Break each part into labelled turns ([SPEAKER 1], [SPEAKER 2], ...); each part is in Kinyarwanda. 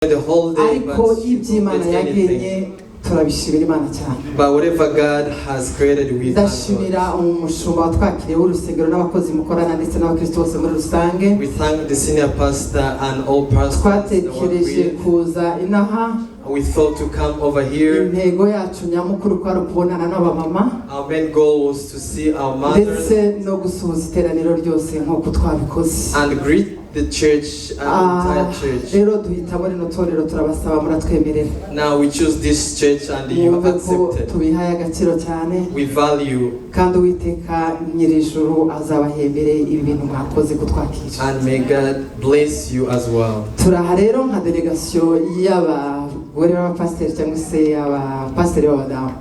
[SPEAKER 1] The whole day,
[SPEAKER 2] Ariko
[SPEAKER 1] but you
[SPEAKER 2] iby'Imana
[SPEAKER 1] don't get anything.
[SPEAKER 2] yagenye, turabishimira Imana cyane.
[SPEAKER 1] But whatever God has created, we thank God.
[SPEAKER 2] Ndashimira umushumba watwakiriye w'urusengero n'abakozi mukorana ndetse n'abakristo bose muri rusange.
[SPEAKER 1] We thank the senior pastor and all pastors that work
[SPEAKER 2] Twatekereje
[SPEAKER 1] with.
[SPEAKER 2] kuza inaha.
[SPEAKER 1] We thought to come over here.
[SPEAKER 2] Intego yacu nyamukuru kwari ukubonana n'abamama
[SPEAKER 1] Our main goal was to see our mothers
[SPEAKER 2] ndetse no gusuhuza iteraniro ryose nk'uko twabikoze.
[SPEAKER 1] And greet the church and the entire church.
[SPEAKER 2] Rero duhitamo rino torero, turabasaba muratwemerera.
[SPEAKER 1] Now we choose this church and you
[SPEAKER 2] Mwumve ko
[SPEAKER 1] accepted.
[SPEAKER 2] Tubihaye agaciro cyane.
[SPEAKER 1] We value
[SPEAKER 2] Kandi Uwiteka nyir'ijuru azabahembere ibi bintu mwakoze kutwakira.
[SPEAKER 1] And may God bless you as well.
[SPEAKER 2] Turaha rero nka delegasiyo y'abagore b'abapasiteri cyangwa se abapasiteri b'abadamu.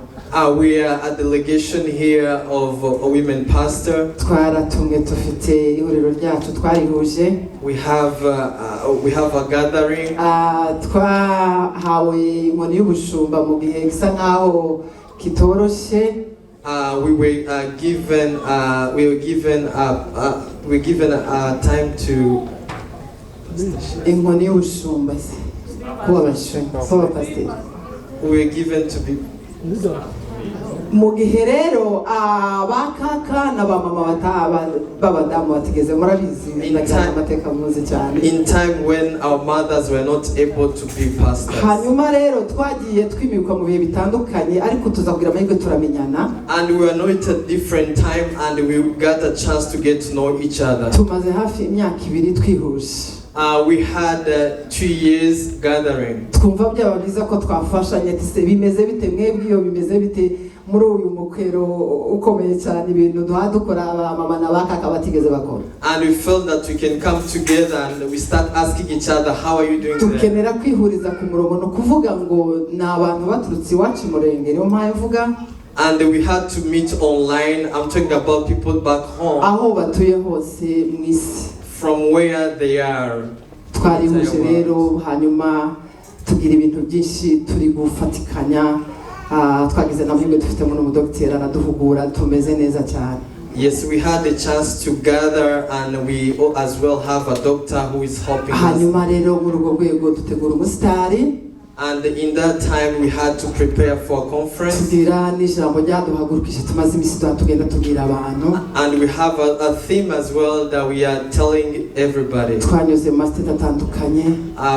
[SPEAKER 1] We are a delegation here of a women pastor.
[SPEAKER 2] Twaratumwe, dufite ihuriro ryacu, twarihuje.
[SPEAKER 1] We have a gathering.
[SPEAKER 2] Twahawe inkoni y'ubushumba mu gihe gisa nkaho kitoroshye.
[SPEAKER 1] We were given time to
[SPEAKER 2] Inkoni y'ubushumba se kuba abashumba, kuba abapasiteri.
[SPEAKER 1] We were given to be
[SPEAKER 2] Mu gihe rero abakaka n'abamama b'abadamu batigeze, murabizi, ndagira amateka muzi cyane.
[SPEAKER 1] In time when our mothers were not able to be pastors.
[SPEAKER 2] Hanyuma rero twagiye twimikwa mu bihe bitandukanye, ariko tuza kugira amahirwe turamenyana.
[SPEAKER 1] And we were anointed different time and we got a chance to get to know each other.
[SPEAKER 2] Tumaze hafi imyaka 2 twihuje.
[SPEAKER 1] We had 2 years gathering.
[SPEAKER 2] Twumva byaba byiza ko twafashanya. Ati se bimeze bite mwebwe? Iyo bimeze bite muri uyu mukwero ukomeye cyane, ibintu duha dukora abamama na bakaka batigeze bakora?
[SPEAKER 1] And we felt that we can come together and we start asking each other, "How are you doing there?"
[SPEAKER 2] Dukenera kwihuriza ku murongo, ni ukuvuga ngo ni abantu baturutse iwacu i Murenge, niyo mpamvu mvuga.
[SPEAKER 1] And we had to meet online. I'm talking about people back home
[SPEAKER 2] Aho batuye hose mu isi.
[SPEAKER 1] From where they are.
[SPEAKER 2] Twarihuje rero, hanyuma tugira ibintu byinshi turi gufatikanya. Twagize n'amahirwe dufitemo n'umudogiteri araduhugura, tumeze neza cyane.
[SPEAKER 1] Yes, we had a chance to gather and we as well have a doctor who is helping us.
[SPEAKER 2] Hanyuma rero muri urwo rwego dutegura umusitari.
[SPEAKER 1] And in that time, we had to prepare for a conference.
[SPEAKER 2] Tugira n'ijambo ryaduhagurukije tumaze iminsi tuba tugenda tubwira abantu.
[SPEAKER 1] And we have a theme as well that we are telling everybody.
[SPEAKER 2] Twanyuze mu masiteti atandukanye.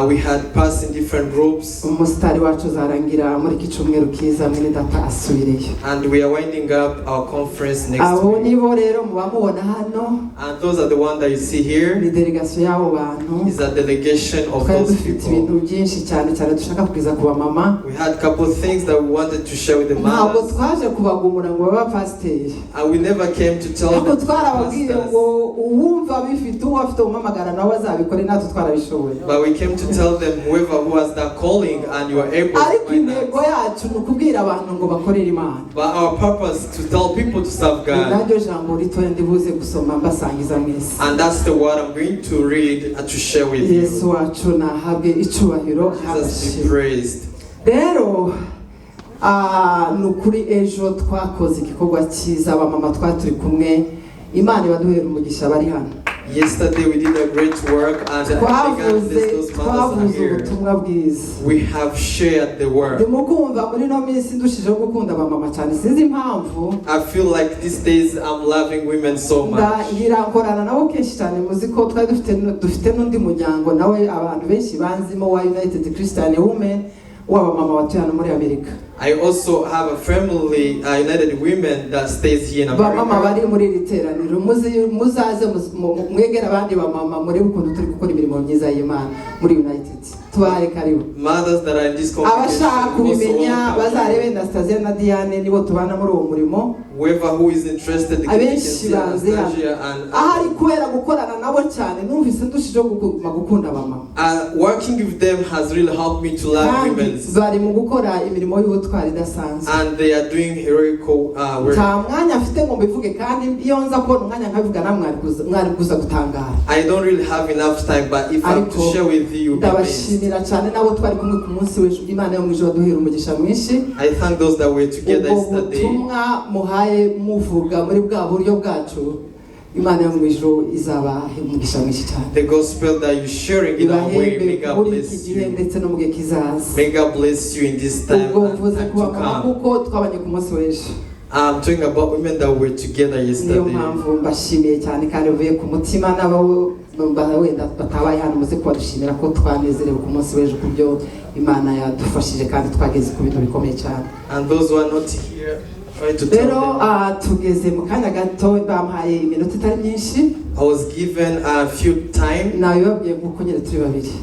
[SPEAKER 1] We had passed in different groups.
[SPEAKER 2] Umusitari wacu uzarangira muri iki cyumweru kiza, mwene data asubireyo.
[SPEAKER 1] And we are winding up our conference next
[SPEAKER 2] Abo
[SPEAKER 1] week.
[SPEAKER 2] Nibo rero muba mubona hano.
[SPEAKER 1] And those are the ones that you see here.
[SPEAKER 2] Ni delegasiyo y'abo bantu.
[SPEAKER 1] Is a delegation of
[SPEAKER 2] Twari
[SPEAKER 1] those
[SPEAKER 2] dufite
[SPEAKER 1] people.
[SPEAKER 2] Ibintu byinshi cyane cyane dushaka kugeza ku bamama.
[SPEAKER 1] We had a couple of things that we wanted to share with the
[SPEAKER 2] Ntabwo
[SPEAKER 1] mothers.
[SPEAKER 2] Twaje kubagumura ngo babe abapasiteri.
[SPEAKER 1] And we never came to tell
[SPEAKER 2] Ahubwo
[SPEAKER 1] them to be
[SPEAKER 2] twarababwiye
[SPEAKER 1] pastors.
[SPEAKER 2] Ngo uwumva bifite, uwo afite umuhamagara nawe azabikore, natwe twarabishoboye.
[SPEAKER 1] But we came to tell them whoever who has that calling and you are able to
[SPEAKER 2] Ariko
[SPEAKER 1] find
[SPEAKER 2] intego
[SPEAKER 1] that.
[SPEAKER 2] Yacu ni ukubwira abantu ngo bakorere Imana.
[SPEAKER 1] But our purpose to tell people to serve
[SPEAKER 2] Ni
[SPEAKER 1] God.
[SPEAKER 2] Naryo jambo ritoya ndibuze gusoma mbasangiza mwese.
[SPEAKER 1] And that's the word I'm going to read and to share with
[SPEAKER 2] Yesu
[SPEAKER 1] you.
[SPEAKER 2] Wacu nahabwe icubahiro.
[SPEAKER 1] Jesus be praised.
[SPEAKER 2] Rero ni ukuri ejo twakoze igikorwa cyiza, abamama twari turi kumwe, Imana ibaduhera umugisha bari hano.
[SPEAKER 1] Yesterday we did a great work and I think God
[SPEAKER 2] Twavuze
[SPEAKER 1] bless those mothers are
[SPEAKER 2] twavuze
[SPEAKER 1] here.
[SPEAKER 2] Ubutumwa bwiza.
[SPEAKER 1] We have shared the word.
[SPEAKER 2] Ndimo kumva muri ino minsi ndushijeho gukunda abamama cyane, sinzi impamvu.
[SPEAKER 1] I feel like these days I'm loving women so much.
[SPEAKER 2] Ndagira nkorana nabo kenshi cyane. Muzi ko twari dufite n'undi muryango nawe abantu benshi banzimo wa United Christian Women w'abamama batuye hano muri Amerika.
[SPEAKER 1] I also have a family, United Women, that stays here in
[SPEAKER 2] Bamama
[SPEAKER 1] America.
[SPEAKER 2] Bari muri iri teraniro, muzaze mwegere abandi bamama, murebe ukuntu turi gukora imirimo myiza y'Imana muri United. Tubahaye karibu.
[SPEAKER 1] Mothers that are in this congregation,
[SPEAKER 2] Abashaka
[SPEAKER 1] also
[SPEAKER 2] kubimenya
[SPEAKER 1] welcome.
[SPEAKER 2] Bazarebe Anastasia na Diane, nibo tubana muri uwo murimo.
[SPEAKER 1] Whoever who is interested, they can
[SPEAKER 2] Abenshi
[SPEAKER 1] see
[SPEAKER 2] banzi hano.
[SPEAKER 1] Anastasia and
[SPEAKER 2] Ahari kubera gukorana nabo cyane numvise ndushijeho kuguma gukunda abamama.
[SPEAKER 1] Working with them has really helped me to love
[SPEAKER 2] Kandi
[SPEAKER 1] women.
[SPEAKER 2] Bari mu gukora imirimo y'ubutwari idasanzwe.
[SPEAKER 1] And they are doing heroical work.
[SPEAKER 2] Nta mwanya mfite ngo mbivuge, kandi iyo nza kubona umwanya nkabivuga namwe mwari kuza gutangara.
[SPEAKER 1] I don't really have enough time, but if I'm to
[SPEAKER 2] Ariko
[SPEAKER 1] share with you, you'll be amazed.
[SPEAKER 2] Ndabashimira cyane n'abo twari kumwe ku munsi w'ejo, Imana yo mu ijuru duhera umugisha mwinshi.
[SPEAKER 1] I thank those that were together
[SPEAKER 2] Ubwo
[SPEAKER 1] yesterday.
[SPEAKER 2] Butumwa muhaye muvuga muri bwa buryo bwacu. Imana yo mu ijuru izabahe umugisha mwinshi cyane.
[SPEAKER 1] The gospel that you're sharing in our way,
[SPEAKER 2] Ibahembe
[SPEAKER 1] may God
[SPEAKER 2] muri iki
[SPEAKER 1] bless
[SPEAKER 2] gihe
[SPEAKER 1] you.
[SPEAKER 2] ndetse no mu gihe kizaza.
[SPEAKER 1] May God bless you in this time
[SPEAKER 2] Ubwo
[SPEAKER 1] and
[SPEAKER 2] mvuze
[SPEAKER 1] time
[SPEAKER 2] ku
[SPEAKER 1] to
[SPEAKER 2] bamama
[SPEAKER 1] come.
[SPEAKER 2] kuko twabanye ku munsi w'ejo.
[SPEAKER 1] I'm talking about women that were together
[SPEAKER 2] Niyo
[SPEAKER 1] yesterday.
[SPEAKER 2] mpamvu mbashimiye cyane kandi bivuye ku mutima. N'abo wenda batabaye hano, muze kubadushimira ko twanezerewe ku munsi w'ejo ku byo Imana yadufashije kandi twageze ku bintu bikomeye cyane.
[SPEAKER 1] And those who are not here, try to tell
[SPEAKER 2] Rero
[SPEAKER 1] them.
[SPEAKER 2] Tugeze mu kanya gato, bampaye iminota itari myinshi.
[SPEAKER 1] I was given a few time.
[SPEAKER 2] Nabibabwiye nk'uko nyine turi babiri.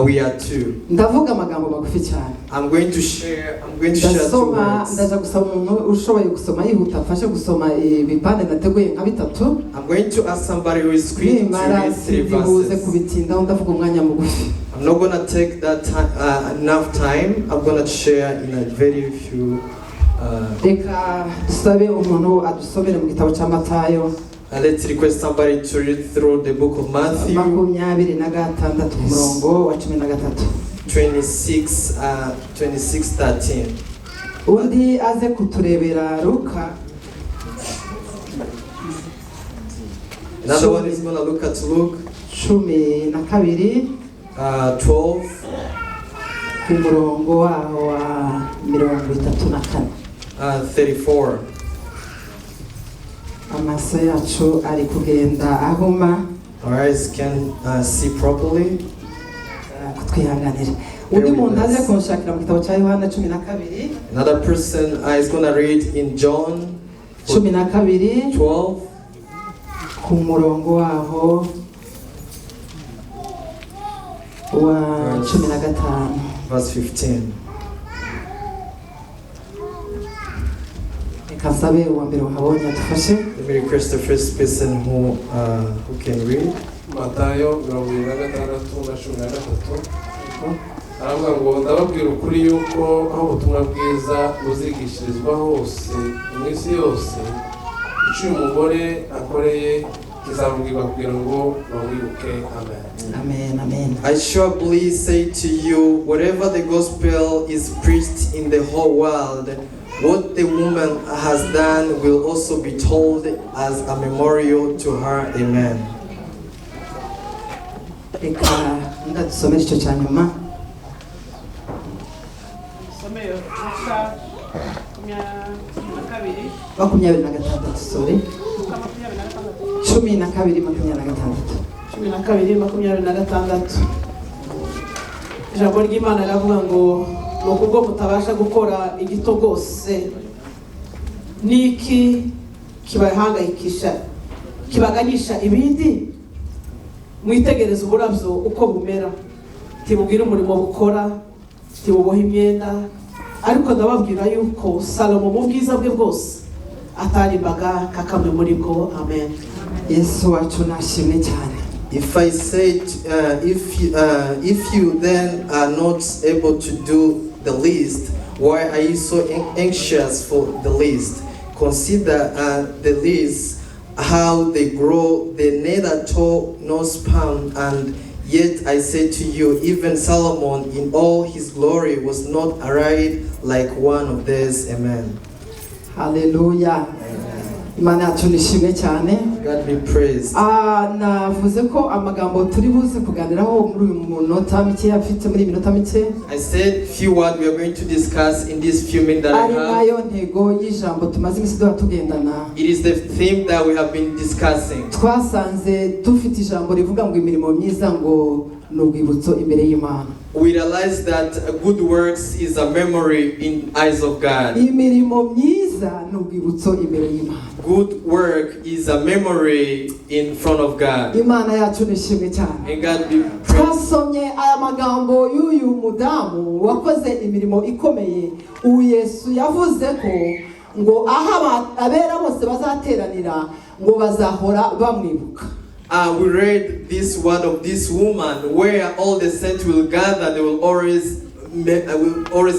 [SPEAKER 1] We are two.
[SPEAKER 2] Ndavuga amagambo magufi cyane.
[SPEAKER 1] I'm going to share. I'm going to share two
[SPEAKER 2] Ndasoma
[SPEAKER 1] words.
[SPEAKER 2] ndaja gusaba umuntu ushoboye gusoma yihuta afashe gusoma ibipande nateguye nka bitatu.
[SPEAKER 1] I'm going to ask somebody who is quick to
[SPEAKER 2] Nimara
[SPEAKER 1] read three
[SPEAKER 2] sindibuze
[SPEAKER 1] verses.
[SPEAKER 2] kubitindaho, ndavuga umwanya mugufi.
[SPEAKER 1] I'm not gonna take that time, enough time. I'm gonna share in a very few.
[SPEAKER 2] Reka dusabe umuntu adusomere mu gitabo cya Matayo.
[SPEAKER 1] Let's request somebody to read through the book of Matthew
[SPEAKER 2] 26 ku murongo wa 13.
[SPEAKER 1] 26, 26, 13.
[SPEAKER 2] Undi aze kuturebera Luka.
[SPEAKER 1] Another one is gonna look at Luke
[SPEAKER 2] 12
[SPEAKER 1] 12,
[SPEAKER 2] ku murongo waho wa 34.
[SPEAKER 1] 34.
[SPEAKER 2] Amaso yacu ari kugenda ahuma.
[SPEAKER 1] Our eyes can see properly.
[SPEAKER 2] Kutwihanganira. Undi muntu aze kunshakira mu gitabo cya Yohana 12.
[SPEAKER 1] Another person is gonna read in John
[SPEAKER 2] 12
[SPEAKER 1] 12,
[SPEAKER 2] ku murongo waho wa 15.
[SPEAKER 1] Verse 15.
[SPEAKER 2] Reka nsabe uwa mbere wahabonye adufashe.
[SPEAKER 1] Let me request the first person who can read.
[SPEAKER 3] Matayo 26 na 13 aravuga ngo: "Ndababwira ukuri yuko aho ubutumwa bwiza buzigishirizwa hose mu isi yose, icyo uyu mugore akoreye kizavugirwa kugira ngo bamwibuke." Amen.
[SPEAKER 2] Amen, amen.
[SPEAKER 1] I surely say to you, whatever the gospel is preached in the whole world, what the woman has done will also be told as a memorial to her. Amen.
[SPEAKER 2] Reka ndadusomere icyo cya nyuma.
[SPEAKER 4] Somero Luka 22.
[SPEAKER 2] 26, sorry.
[SPEAKER 4] Luka 26.
[SPEAKER 2] 12:26.
[SPEAKER 4] 12:26, ijambo ry'Imana riravuga ngo: "Ni ukubwo mutabasha gukora igito rwose, niki kibahangayikisha, kibaganyisha ibindi? Mwitegereze uburabyo uko bumera, ntibubwire umurimo bukora, ntibuboha imyenda, ariko ndababwira yuko Salomo mu bwiza bwe bwose atarimbaga nka kamwe muri bwo." Amen.
[SPEAKER 2] Yesu wacu nashimwe cyane.
[SPEAKER 1] If I said, if you then are not able to do the least, why are you so anxious for the least? Consider the leaves, how they grow, they neither toil nor spun, and yet I say to you, even Solomon in all his glory was not arrayed like one of these. Amen.
[SPEAKER 2] Haleluya, Imana yacu nishimwe cyane.
[SPEAKER 1] God be praised.
[SPEAKER 2] Navuze ko amagambo turi buze kuganiraho muri uyu munota mike afite, muri iyi minota mike,
[SPEAKER 1] I said few words we are going to discuss in these few minutes that I
[SPEAKER 2] ari
[SPEAKER 1] have.
[SPEAKER 2] nayo ntego y'ijambo tumaze iminsi duha tugendana.
[SPEAKER 1] It is the theme that we have been discussing.
[SPEAKER 2] Twasanze dufite ijambo rivuga ngo imirimo myiza ngo ni urwibutso imbere y'Imana.
[SPEAKER 1] We realize that good works is a memory in eyes of God.
[SPEAKER 2] Imirimo myiza ni urwibutso imbere y'Imana.
[SPEAKER 1] Good work is a memory in front of God.
[SPEAKER 2] Imana yacu nishimwe cyane.
[SPEAKER 1] And God be praised.
[SPEAKER 2] Twasomye aya magambo y'uyu mudamu wakoze imirimo ikomeye. Ubu Yesu yavuze ko ngo aho abera bose bazateranira ngo bazahora bamwibuka.
[SPEAKER 1] We read this word of this woman where all the saints will gather, they will always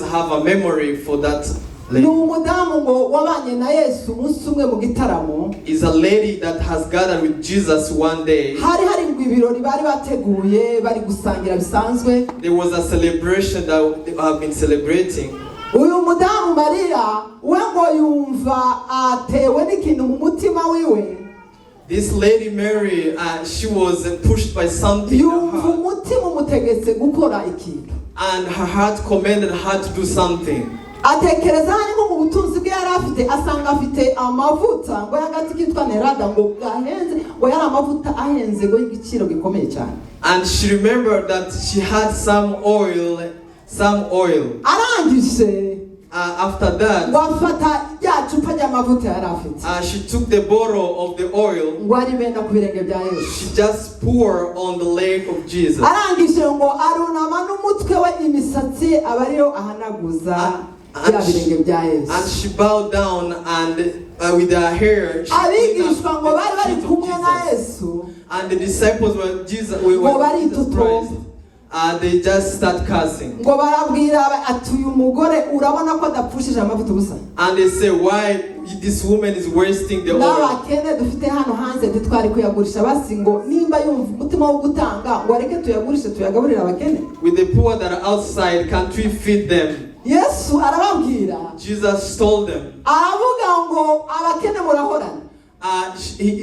[SPEAKER 1] have a memory for that
[SPEAKER 2] Ni
[SPEAKER 1] lady.
[SPEAKER 2] Umudamu ngo wabanye na Yesu umunsi umwe mu gitaramo.
[SPEAKER 1] Is a lady that has gathered with Jesus one day.
[SPEAKER 2] Hari hari ngo ibirori bari bateguye, bari gusangira bisanzwe.
[SPEAKER 1] There was a celebration that they have been celebrating.
[SPEAKER 2] Uyu mudamu Mariya we ngo yumva atewe n'ikintu mu mutima wiwe.
[SPEAKER 1] This lady Mary, she was pushed by something in her
[SPEAKER 2] Yumva
[SPEAKER 1] heart,
[SPEAKER 2] umutima umutegetse gukora ikintu.
[SPEAKER 1] And her heart commanded her to do something.
[SPEAKER 2] Atekereza hano nko mu butunzi bwe yari afite, asanga afite amavuta ngo y'agati kitwa nerada ngo gahenze, ngo yari amavuta ahenze ngo y'igiciro gikomeye cyane.
[SPEAKER 1] And she remembered that she had some oil, some oil.
[SPEAKER 2] Arangije
[SPEAKER 1] After that,
[SPEAKER 2] ngo afata rya cupa ry'amavuta yari afite,
[SPEAKER 1] she took the bottle of the oil.
[SPEAKER 2] ngo arimena ku birenge bya Yesu.
[SPEAKER 1] She just poured on the leg of Jesus.
[SPEAKER 2] Arangije ngo arunama n'umutwe we, imisatsi ye aba ariyo ahanaguza bya birenge bya Yesu.
[SPEAKER 1] And she bowed down and with her hair, she cleaned up
[SPEAKER 2] Abigishwa ngo bari bari
[SPEAKER 1] the feet of
[SPEAKER 2] kumwe na
[SPEAKER 1] Jesus.
[SPEAKER 2] Yesu
[SPEAKER 1] And the disciples were Jesus,
[SPEAKER 2] ngo
[SPEAKER 1] were Jesus
[SPEAKER 2] baritotomba.
[SPEAKER 1] Christ. They just start cursing.
[SPEAKER 2] Ngo barabwira ati: "Uyu mugore urabona ko adapfushije amavuta ubusa?"
[SPEAKER 1] And they say, "Why this woman is wasting the oil?"
[SPEAKER 2] N'abakene dufite hano hanze ntitwari kuyagurisha basi ngo nimba yumva umutima wo gutanga ngo areke tuyagurishe tuyagaburire abakene?
[SPEAKER 1] With the poor that are outside, can't we feed them?
[SPEAKER 2] Yesu arababwira,
[SPEAKER 1] Jesus told them.
[SPEAKER 2] Aravuga ngo: "Abakene murahorana."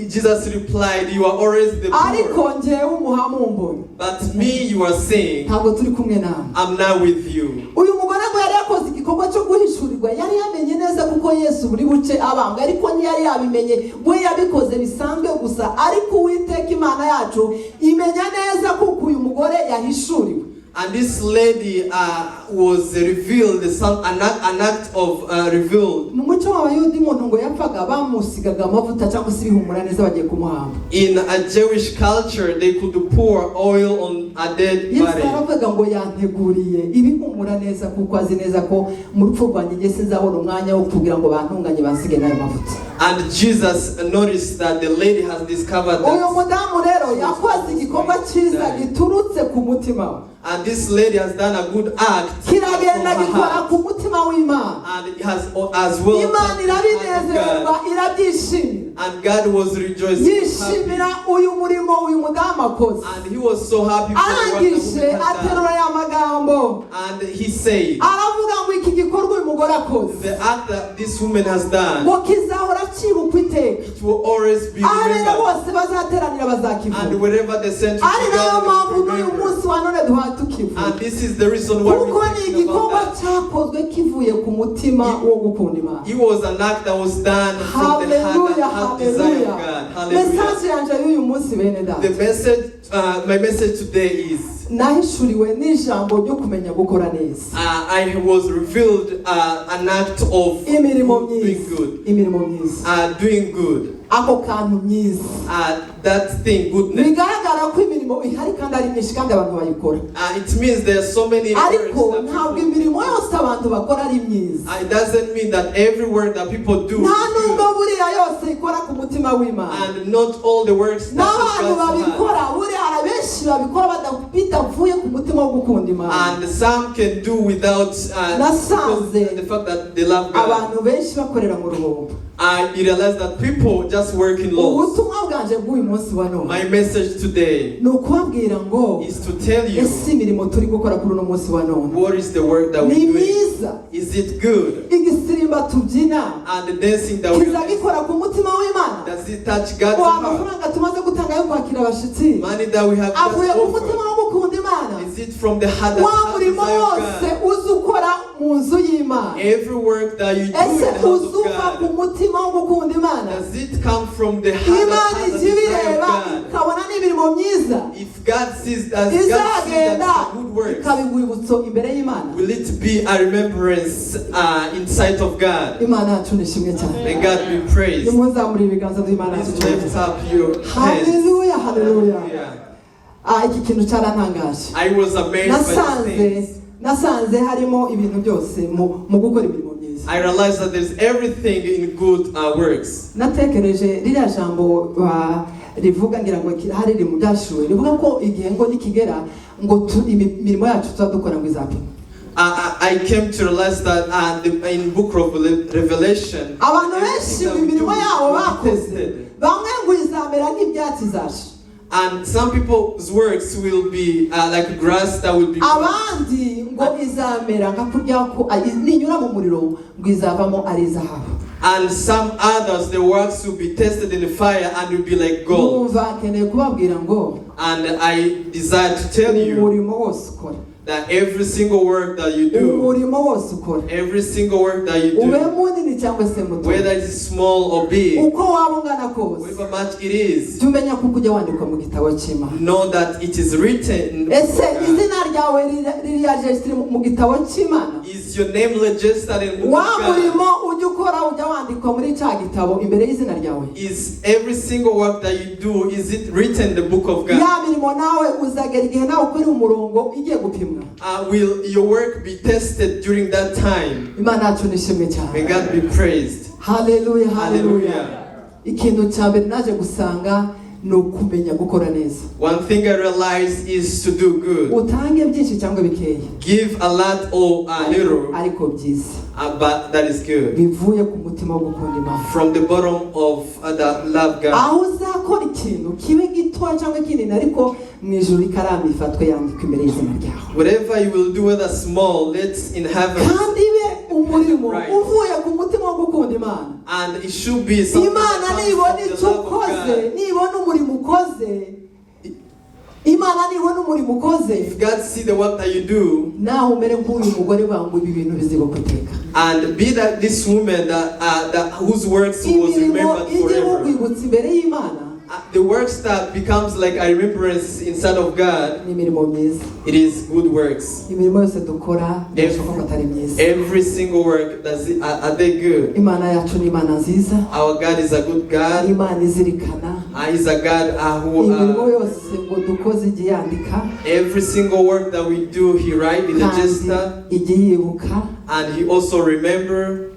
[SPEAKER 1] Jesus replied, "You are always the poor."
[SPEAKER 2] "Ariko njyewe umuhamumbonye
[SPEAKER 1] "But me, you are saying,
[SPEAKER 2] ntabwo turi kumwe nawe."
[SPEAKER 1] I'm not with you."
[SPEAKER 2] Uyu mugore ngo yari yakoze igikorwa cyo guhishurirwa, yari yamenye neza kuko Yesu buri buce abambwa, ariko ntiyari yabimenye, we yabikoze bisanzwe gusa, ariko Uwiteka Imana yacu imenya neza kuko uyu mugore yahishuriwe.
[SPEAKER 1] And this lady was revealed, an act of revealed.
[SPEAKER 2] Mu muco w'Abayuda umuntu ngo yapfaga bamusigaga amavuta cyangwa se ibihumura neza bagiye kumuhamba.
[SPEAKER 1] In a Jewish culture, they could pour oil on a dead
[SPEAKER 2] Yesu
[SPEAKER 1] body.
[SPEAKER 2] Aravuga ngo yanteguriye ibihumura neza kuko azi neza ko mu rupfu rwanjye njye sinzabona umwanya wo kugira ngo bantunganye bansige n'ayo mavuta.
[SPEAKER 1] And Jesus noticed that the lady has discovered
[SPEAKER 2] Uyu
[SPEAKER 1] that.
[SPEAKER 2] Mudamu rero yakoze igikorwa cyiza giturutse ku mutima we.
[SPEAKER 1] And this lady has done a good act from
[SPEAKER 2] Kiragenda
[SPEAKER 1] her
[SPEAKER 2] gikora
[SPEAKER 1] heart.
[SPEAKER 2] Ku mutima w'Imana.
[SPEAKER 1] And it has as well
[SPEAKER 2] Imana
[SPEAKER 1] touched the heart of
[SPEAKER 2] irabinezererwa,
[SPEAKER 1] God.
[SPEAKER 2] irabyishimira.
[SPEAKER 1] And God was rejoicing. Happy.
[SPEAKER 2] Yishimira uyu murimo uyu mudamu akoze.
[SPEAKER 1] And he was so happy for what the
[SPEAKER 2] Arangije
[SPEAKER 1] woman has done.
[SPEAKER 2] aterura aya magambo,
[SPEAKER 1] And he said,
[SPEAKER 2] aravuga ngo iki gikorwa uyu mugore akoze
[SPEAKER 1] "The act that this woman has done,
[SPEAKER 2] ngo kizahora cyibukwa iteka.
[SPEAKER 1] It will always be
[SPEAKER 2] Abera
[SPEAKER 1] remembered."
[SPEAKER 2] bose bazateranira
[SPEAKER 1] And
[SPEAKER 2] bazakivuga.
[SPEAKER 1] wherever the saints
[SPEAKER 2] Ari nayo
[SPEAKER 1] together,
[SPEAKER 2] mpamvu
[SPEAKER 1] they will
[SPEAKER 2] n'uyu
[SPEAKER 1] remember.
[SPEAKER 2] Munsi wa none duhora tukivuga,
[SPEAKER 1] And this is the reason why
[SPEAKER 2] kuko
[SPEAKER 1] we're
[SPEAKER 2] ni
[SPEAKER 1] thinking
[SPEAKER 2] igikorwa
[SPEAKER 1] about that.
[SPEAKER 2] cyakozwe kivuye ku mutima wo gukunda Imana.
[SPEAKER 1] It was an act that was done from the heart
[SPEAKER 2] Haleluya,
[SPEAKER 1] and heart desire of
[SPEAKER 2] haleluya.
[SPEAKER 1] God. Hallelujah.
[SPEAKER 2] Message yanjye y'uyu munsi, bene data,
[SPEAKER 1] My message today is,
[SPEAKER 2] nahishuriwe n'ijambo ryo kumenya gukora neza.
[SPEAKER 1] I was revealed an act of
[SPEAKER 2] Imirimo
[SPEAKER 1] doing
[SPEAKER 2] myiza.
[SPEAKER 1] Good.
[SPEAKER 2] Imirimo myiza.
[SPEAKER 1] Doing good.
[SPEAKER 2] Ako kantu myiza.
[SPEAKER 1] That thing, goodness.
[SPEAKER 2] Bigaragara ko imirimo ihari kandi ari myinshi kandi abantu bayikora.
[SPEAKER 1] It means there are so many works
[SPEAKER 2] Ariko
[SPEAKER 1] that
[SPEAKER 2] ntabwo
[SPEAKER 1] people
[SPEAKER 2] imirimo yose abantu bakora ari myiza.
[SPEAKER 1] It doesn't mean that every work that people do
[SPEAKER 2] Nta
[SPEAKER 1] is
[SPEAKER 2] nubwo
[SPEAKER 1] good.
[SPEAKER 2] Buriya yose ikora ku mutima w'Imana.
[SPEAKER 1] And not all the works that
[SPEAKER 2] N'abantu
[SPEAKER 1] God's heart.
[SPEAKER 2] Babikora buriya hari abenshi babikora bitavuye ku mutima wo gukunda Imana.
[SPEAKER 1] And some can do without
[SPEAKER 2] Nasanze
[SPEAKER 1] because the fact that they love God.
[SPEAKER 2] Abantu benshi bakorera mu ruhombo.
[SPEAKER 1] I realize that people just work in loss.
[SPEAKER 2] Ubutumwa bwanje bw'uyu munsi wa none
[SPEAKER 1] My message today
[SPEAKER 2] ni ukubabwira ngo
[SPEAKER 1] is to tell you,
[SPEAKER 2] ese imirimo turi gukora kuri uno munsi wa none
[SPEAKER 1] what is the work that
[SPEAKER 2] ni
[SPEAKER 1] we're doing?
[SPEAKER 2] myiza?
[SPEAKER 1] Is it good?
[SPEAKER 2] Igisirimba tubyina
[SPEAKER 1] And the dancing that we
[SPEAKER 2] kiza gikora ku mutima w'Imana?
[SPEAKER 1] Does it touch God's
[SPEAKER 2] Ngo
[SPEAKER 1] heart?
[SPEAKER 2] amafaranga tumaze gutanga yo kwakira abashyitsi
[SPEAKER 1] Money that we have
[SPEAKER 2] avuye
[SPEAKER 1] just
[SPEAKER 2] ku mutima
[SPEAKER 1] offered,
[SPEAKER 2] wo gukunda Imana?
[SPEAKER 1] is it from the heart that
[SPEAKER 2] Wa
[SPEAKER 1] has
[SPEAKER 2] murimo
[SPEAKER 1] desire of
[SPEAKER 2] wose
[SPEAKER 1] God?
[SPEAKER 2] uzi ukora mu nzu y'Imana,
[SPEAKER 1] Every work that you do in
[SPEAKER 2] ese
[SPEAKER 1] the house of
[SPEAKER 2] uzuva ku
[SPEAKER 1] God,
[SPEAKER 2] mutima wo gukunda Imana?
[SPEAKER 1] does it come from the heart
[SPEAKER 2] Imana
[SPEAKER 1] that has
[SPEAKER 2] ijya
[SPEAKER 1] the desire
[SPEAKER 2] ibireba
[SPEAKER 1] of God?
[SPEAKER 2] ikabona n'imirimo myiza.
[SPEAKER 1] If God sees that, God sees that
[SPEAKER 2] Izagenda
[SPEAKER 1] it's a good work,
[SPEAKER 2] ikaba urwibutso imbere y'Imana.
[SPEAKER 1] Will it be a remembrance in sight of God?
[SPEAKER 2] Imana yacu nishimwe cyane.
[SPEAKER 1] May God be praised.
[SPEAKER 2] Nimuzamure ibiganza by'Imana yacu.
[SPEAKER 1] Please lift up your hands.
[SPEAKER 2] Haleluya, haleluya.
[SPEAKER 1] Hallelujah.
[SPEAKER 2] Ah, iki kintu cyarantangaje.
[SPEAKER 1] I was amazed by these
[SPEAKER 2] Nasanze
[SPEAKER 1] things.
[SPEAKER 2] nasanze harimo ibintu byose mu mu gukora imirimo myiza.
[SPEAKER 1] I realized that there's everything in good works.
[SPEAKER 2] Natekereje ririya jambo rivuga ngira ngo hari riri mu Byahishuwe rivuga ko igihe ngo nikigera ngo imirimo yacu tuba dukora ngo izapima.
[SPEAKER 1] I came to realize that in book of Revelation,
[SPEAKER 2] Abantu benshi
[SPEAKER 1] everything that
[SPEAKER 2] ngo
[SPEAKER 1] we do
[SPEAKER 2] imirimo yabo
[SPEAKER 1] will be
[SPEAKER 2] bakoze
[SPEAKER 1] tested.
[SPEAKER 2] Bamwe ngo izamera nk'ibyatsi zasha.
[SPEAKER 1] And some people's works will be like grass that will be burned.
[SPEAKER 2] Abandi ngo izamera nka kurya ko ninyura mu muriro ngo izavamo ari izahabu.
[SPEAKER 1] And some others, the works will be tested in the fire and will be like gold.
[SPEAKER 2] Numva nkeneye kubabwira ngo
[SPEAKER 1] And I desire to tell you
[SPEAKER 2] umurimo wose ukora,
[SPEAKER 1] that every single work that you do,
[SPEAKER 2] umurimo wose ukora,
[SPEAKER 1] every single work that you
[SPEAKER 2] ube
[SPEAKER 1] do,
[SPEAKER 2] munini cyangwa se muto,
[SPEAKER 1] whether it is small or big,
[SPEAKER 2] uko waba ungana kose,
[SPEAKER 1] however much it is,
[SPEAKER 2] jya umenya kuko ujya wandikwa mu gitabo cy'Imana.
[SPEAKER 1] Know that it is written in the book
[SPEAKER 2] Ese
[SPEAKER 1] of God.
[SPEAKER 2] Izina ryawe ririya regisitiri mu gitabo cy'Imana?
[SPEAKER 1] Is your name registered in the book
[SPEAKER 2] Wa
[SPEAKER 1] of God?
[SPEAKER 2] murimo ujya ukora ujya wandikwa muri cya gitabo imbere y'izina ryawe?
[SPEAKER 1] Is every single work that you do, is it written in the book of God?
[SPEAKER 2] Ya mirimo nawe uzagera igihe nawe ukora umurongo igiye gupimwa.
[SPEAKER 1] Will your work be tested during that time?
[SPEAKER 2] Imana yacu nishimwe cyane.
[SPEAKER 1] May God be praised.
[SPEAKER 2] Haleluya, haleluya.
[SPEAKER 1] Hallelujah.
[SPEAKER 2] Ikintu cya mbere naje gusanga ni ukumenya gukora neza.
[SPEAKER 1] One thing I realized is to do good.
[SPEAKER 2] Utange byinshi cyangwa bikeya,
[SPEAKER 1] Give a lot or a little,
[SPEAKER 2] ariko byiza,
[SPEAKER 1] but that is good.
[SPEAKER 2] Bivuye ku mutima wo gukunda Imana.
[SPEAKER 1] From the bottom of the love God.
[SPEAKER 2] Aho uzakora ikintu kibe gitoya cyangwa kinini, ariko mu ijuru ikaramu ifatwe yandikwa imbere y'izina ryawe.
[SPEAKER 1] Whatever you will do, whether small, let's in heaven.
[SPEAKER 2] Kandi ibe umurimo
[SPEAKER 1] Right.
[SPEAKER 2] uvuye ku mutima wo gukunda Imana.
[SPEAKER 1] And it should be something
[SPEAKER 2] Imana
[SPEAKER 1] that comes
[SPEAKER 2] nibona
[SPEAKER 1] from the
[SPEAKER 2] icyo
[SPEAKER 1] love of
[SPEAKER 2] ukoze,
[SPEAKER 1] God.
[SPEAKER 2] nibona umurimo ukoze, Imana nibona umurimo ukoze,
[SPEAKER 1] If God see the work that you do,
[SPEAKER 2] nawe umere nk'uyu mugore wangu, ibi bintu bizibukwa iteka.
[SPEAKER 1] And be that this woman that whose works was
[SPEAKER 2] Imirimo
[SPEAKER 1] remembered
[SPEAKER 2] ijye
[SPEAKER 1] forever.
[SPEAKER 2] mukwibutsa imbere y'Imana
[SPEAKER 1] The works that becomes like a remembrance inside of God,
[SPEAKER 2] ni imirimo myiza.
[SPEAKER 1] It is good works.
[SPEAKER 2] Imirimo yose dukora birashoboka ko atari myiza.
[SPEAKER 1] Every single work, are they good?
[SPEAKER 2] Imana yacu ni Imana nziza.
[SPEAKER 1] Our God is a good God.
[SPEAKER 2] Imana izirikana
[SPEAKER 1] He's a God who
[SPEAKER 2] imirimo yose ngo dukoze ijye yandika,
[SPEAKER 1] every single work that we do, He write in the
[SPEAKER 2] kandi
[SPEAKER 1] register,
[SPEAKER 2] ijye yibuka,
[SPEAKER 1] and He also remember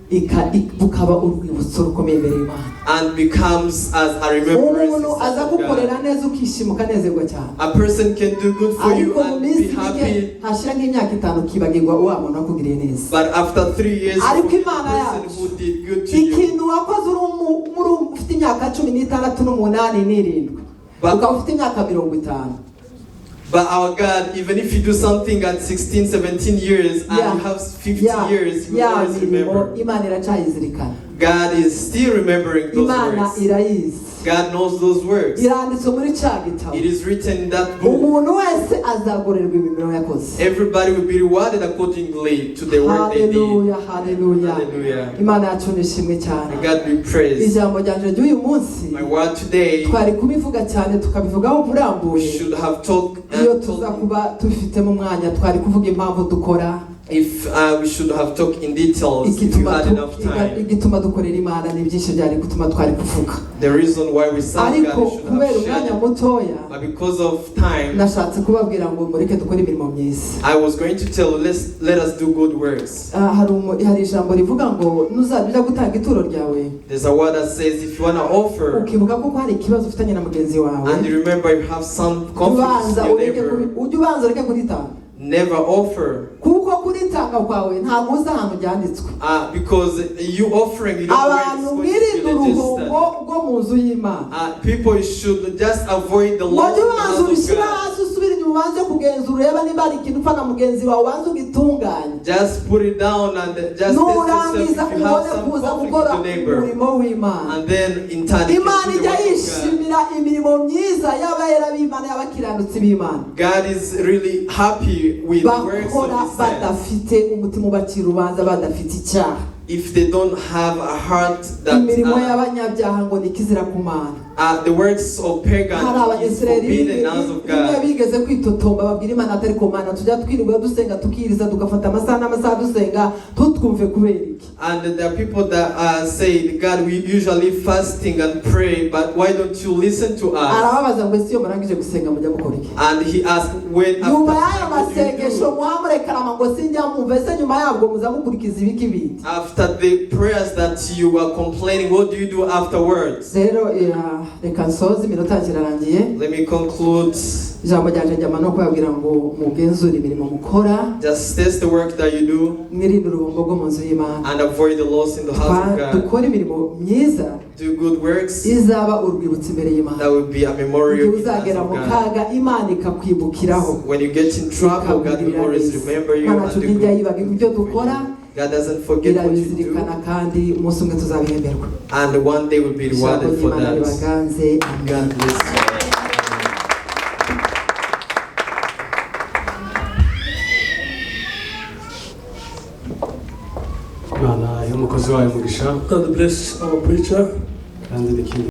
[SPEAKER 2] bukaba urwibutso rukomeye imbere y'Imana.
[SPEAKER 1] And becomes as a remembrance
[SPEAKER 2] Umuntu
[SPEAKER 1] inside
[SPEAKER 2] aza
[SPEAKER 1] of God.
[SPEAKER 2] gukorera neza ukishima ukanezerwa cyane,
[SPEAKER 1] A person can do good for you
[SPEAKER 2] ariko mu
[SPEAKER 1] and
[SPEAKER 2] minsi
[SPEAKER 1] be
[SPEAKER 2] mike
[SPEAKER 1] happy,
[SPEAKER 2] hashira nk'imyaka 5 ukibagirwa wa muntu wakugiriye neza.
[SPEAKER 1] But after 3 years,
[SPEAKER 2] Ariko
[SPEAKER 1] the
[SPEAKER 2] Imana
[SPEAKER 1] person
[SPEAKER 2] yacu,
[SPEAKER 1] who did good to you,
[SPEAKER 2] ikintu wakoze uri ufite imyaka 16 n'umunani n'irindwi, ukaba ufite imyaka 50,
[SPEAKER 1] But our God, even if you do something at 16, 17 years and you have 50 years, you will
[SPEAKER 2] ya
[SPEAKER 1] always
[SPEAKER 2] mirimo
[SPEAKER 1] remember.
[SPEAKER 2] Imana iracyayizirikana.
[SPEAKER 1] God is still remembering those
[SPEAKER 2] Imana
[SPEAKER 1] works.
[SPEAKER 2] irayizi.
[SPEAKER 1] God knows those works.
[SPEAKER 2] Iranditswe muri cya gitabo.
[SPEAKER 1] It is written in that book.
[SPEAKER 2] Umuntu wese azagororerwa imirimo yakoze.
[SPEAKER 1] Everybody will be rewarded accordingly to the work they did.
[SPEAKER 2] Haleluya, haleluya.
[SPEAKER 1] Hallelujah.
[SPEAKER 2] Imana yacu nishimwe cyane.
[SPEAKER 1] May God be praised.
[SPEAKER 2] Ijambo ryanje ry'uyu munsi,
[SPEAKER 1] My word today,
[SPEAKER 2] twari kubivuga cyane tukabivugaho
[SPEAKER 1] we
[SPEAKER 2] burambuye.
[SPEAKER 1] Should have talked
[SPEAKER 2] Iyo
[SPEAKER 1] and
[SPEAKER 2] tuza
[SPEAKER 1] talked
[SPEAKER 2] kuba tubifitemo umwanya twari kuvuga impamvu dukora,
[SPEAKER 1] if we should have talked in details if you
[SPEAKER 2] igituma
[SPEAKER 1] had enough time.
[SPEAKER 2] Igituma dukorera Imana ni byinshi byari gutuma twari kuvuga.
[SPEAKER 1] The reason why we serve God,
[SPEAKER 2] Ariko
[SPEAKER 1] we should
[SPEAKER 2] kubera
[SPEAKER 1] have
[SPEAKER 2] umwanya
[SPEAKER 1] shared.
[SPEAKER 2] mutoya,
[SPEAKER 1] But because of time,
[SPEAKER 2] nashatse kubabwira ngo mureke dukore imirimo myiza.
[SPEAKER 1] I was going to tell let us do good works.
[SPEAKER 2] Ah, hari ijambo rivuga ngo nuzajya ujya gutanga ituro ryawe,
[SPEAKER 1] There's a word that says if you want to offer
[SPEAKER 2] ukibuka ko hari ikibazo ufitanye na mugenzi wawe,
[SPEAKER 1] and you remember you have some conflict
[SPEAKER 2] ubanza
[SPEAKER 1] with your
[SPEAKER 2] ureke
[SPEAKER 1] neighbor,
[SPEAKER 2] ujye ubanza ureke kuritanga,
[SPEAKER 1] never offer.
[SPEAKER 2] Kuko kuritanga kwawe ntabwo uzi ahantu byanditswe.
[SPEAKER 1] Because you offering, you don't know where
[SPEAKER 2] Abantu
[SPEAKER 1] it's going to
[SPEAKER 2] mwirinde
[SPEAKER 1] be registered.
[SPEAKER 2] uruhombo rwo mu nzu y'Imana.
[SPEAKER 1] People should just avoid the law
[SPEAKER 2] Wajya
[SPEAKER 1] of the
[SPEAKER 2] ubanza
[SPEAKER 1] house of
[SPEAKER 2] ubishyire
[SPEAKER 1] God.
[SPEAKER 2] hasi usubire inyuma ubanze kugenzura urebe niba hari ikintu upfa na mugenzi wawe ubanze ugitunganye.
[SPEAKER 1] Just put it down and just test yourself
[SPEAKER 2] Nurangiza
[SPEAKER 1] if you have
[SPEAKER 2] ubone
[SPEAKER 1] some
[SPEAKER 2] kuza
[SPEAKER 1] conflict
[SPEAKER 2] gukora
[SPEAKER 1] with your neighbor.
[SPEAKER 2] umurimo w'Imana.
[SPEAKER 1] And then in turn, you
[SPEAKER 2] Imana
[SPEAKER 1] can do the
[SPEAKER 2] ijya
[SPEAKER 1] work of God.
[SPEAKER 2] yishimira imirimo myiza y'abera b'Imana, y'abakiranutsi b'Imana,
[SPEAKER 1] God is really happy with the works
[SPEAKER 2] bakora
[SPEAKER 1] of His hands.
[SPEAKER 2] Badafite umutima ubacira urubanza, badafite icyaha.
[SPEAKER 1] If they don't have a heart that
[SPEAKER 2] Imirimo y'abanyabyaha ngo ni ikizira ku Mana.
[SPEAKER 1] The works of pagan
[SPEAKER 2] Hari
[SPEAKER 1] is
[SPEAKER 2] Abanyisirayeli
[SPEAKER 1] forbidden in the house of
[SPEAKER 2] rimwe
[SPEAKER 1] God.
[SPEAKER 2] bigeze kwitotomba babwira Imana atari ku Mana tujya twirirwa dusenga tukiriza tugafata amasaha n'amasaha dusenga tutwumve kubera iki?
[SPEAKER 1] And there are people that say, "God, we usually fasting and pray, but why don't you listen to us?"
[SPEAKER 2] Arababaza ngo ese iyo murangije gusenga mujya mukora iki?
[SPEAKER 1] And he asked, when after
[SPEAKER 2] Nyuma y'ayo
[SPEAKER 1] what do you
[SPEAKER 2] masengesho
[SPEAKER 1] do?
[SPEAKER 2] muhamurekarama ngo sinjya mwumva, ese nyuma yabwo muza mukurikiza ibiki bindi?
[SPEAKER 1] After the prayers that you were complaining, what do you do afterwards?
[SPEAKER 2] Rero reka nsoze iminota yanjye irarangiye.
[SPEAKER 1] Let me conclude.
[SPEAKER 2] Ijambo ryanjye njyama no kubabwira ngo mugenzure imirimo mukora,
[SPEAKER 1] Just test the work that you do
[SPEAKER 2] mwirinde uruhombo rwo mu nzu y'Imana,
[SPEAKER 1] and avoid the loss in the house of God.
[SPEAKER 2] dukore imirimo myiza
[SPEAKER 1] Do good works
[SPEAKER 2] izaba urwibutso imbere y'Imana.
[SPEAKER 1] That will be a memorial
[SPEAKER 2] Igihe
[SPEAKER 1] in the house
[SPEAKER 2] uzagera
[SPEAKER 1] of
[SPEAKER 2] mu
[SPEAKER 1] God.
[SPEAKER 2] kaga Imana ikakwibukiraho,
[SPEAKER 1] When you get in trouble, God will
[SPEAKER 2] ikakugirira
[SPEAKER 1] always
[SPEAKER 2] neza.
[SPEAKER 1] remember you
[SPEAKER 2] Imana
[SPEAKER 1] and do
[SPEAKER 2] yacu ntijya
[SPEAKER 1] good
[SPEAKER 2] yibagirwa ibyo
[SPEAKER 1] for
[SPEAKER 2] dukora.
[SPEAKER 1] you. God doesn't forget what you do.
[SPEAKER 2] Irabizirikana kandi umunsi umwe tuzabihemberwa.
[SPEAKER 1] And one day we'll be
[SPEAKER 2] Ijambo
[SPEAKER 1] rewarded for
[SPEAKER 2] ry'Imana
[SPEAKER 1] that.
[SPEAKER 2] ribaganze, amen.
[SPEAKER 1] God bless you.
[SPEAKER 5] Imana y'umukozi wayo umugisha.
[SPEAKER 6] God bless our preacher.
[SPEAKER 5] Kandi n'ikindi.